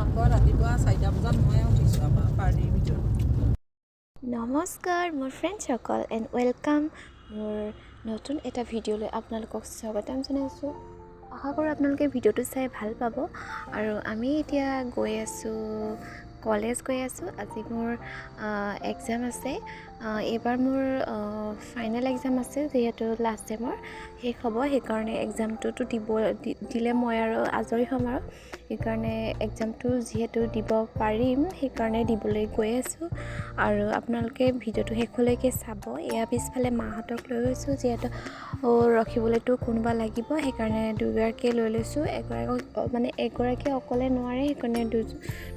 আকৌ ৰাতিপুৱা 4টা বজাত ময়ে উঠিছোঁ আমাৰ পাৰ্টিৰ ভিতৰত। নমস্কাৰ মোৰ ফ্ৰেণ্ডছসকল এণ্ড welcome. মোৰ নতুন এটা ভিডিঅ'লৈ আপোনালোকক স্বাগতম জনাইছোঁ। আশা কৰোঁ আপোনালোকে ভিডিঅ'টো চাই ভাল পাব। আৰু আমি এতিয়া গৈ আছোঁ, কলেজ গৈ আছোঁ। আজি মোৰ এক্সাম আছে। এইবাৰ মোৰ ফাইনেল এক্সাম আছে, যিহেতু লাষ্ট ছেমৰ শেষ হ'ব। সেইকাৰণে এক্সামটোতো দিব দিলে মই আৰু আজৰি হ'ম আৰু সেইকাৰণে এক্সামটো যিহেতু দিব পাৰিম, সেইকাৰণে দিবলৈ গৈ আছোঁ। আৰু আপোনালোকে ভিডিঅ'টো শেষলৈকে চাব। এয়া পিছফালে মাহঁতক লৈ গৈছোঁ, যিহেতু ৰখিবলৈতো কোনোবা লাগিব, সেইকাৰণে দুগৰাকীয়ে লৈ লৈছোঁ। এগৰাকী মানে এগৰাকীয়ে অকলে নোৱাৰে, সেইকাৰণে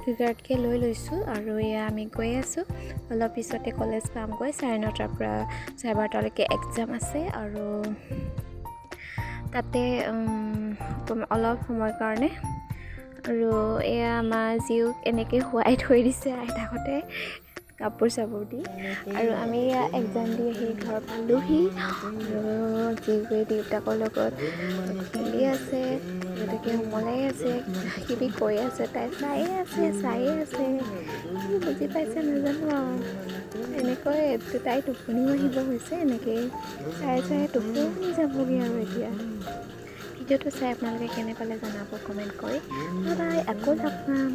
দুগৰাকীয়ে লৈ লৈছোঁ। আৰু এয়া আমি গৈ আছোঁ, অলপ পিছতে কলেজ পামগৈ। 9:30ৰ পৰা 12:30লৈকে এক্সাম আছে আৰু তাতে অলপ সময়ৰ কাৰণে। আৰু এয়া আমাৰ জীউক এনেকৈ শুৱাই থৈ দিছে আইতাকহঁতে কাপোৰ চাপোৰ দি। আৰু আমি এয়া এক্সাম দি আহি ঘৰ পালোহি আৰু জীউৱে দেউতাকৰ লগত খেলি আছে, দেউতাকে উমলাই আছে, কিবা কিবি কৈ আছে। তাই চায়ে আছে, চায়ে আছে। কি বুজি পাইছে নাজানো আৰু। এনেকৈ তাই টোপনিও আহিব হৈছে, এনেকেই চাই চাই টোপনি যাবগৈ। আৰু এতিয়া ভিডিঅ'টো চাই আপোনালোকে কেনে পালে জনাব কমেণ্ট কৰি। বাই বাই, আকৌ লগ পাম।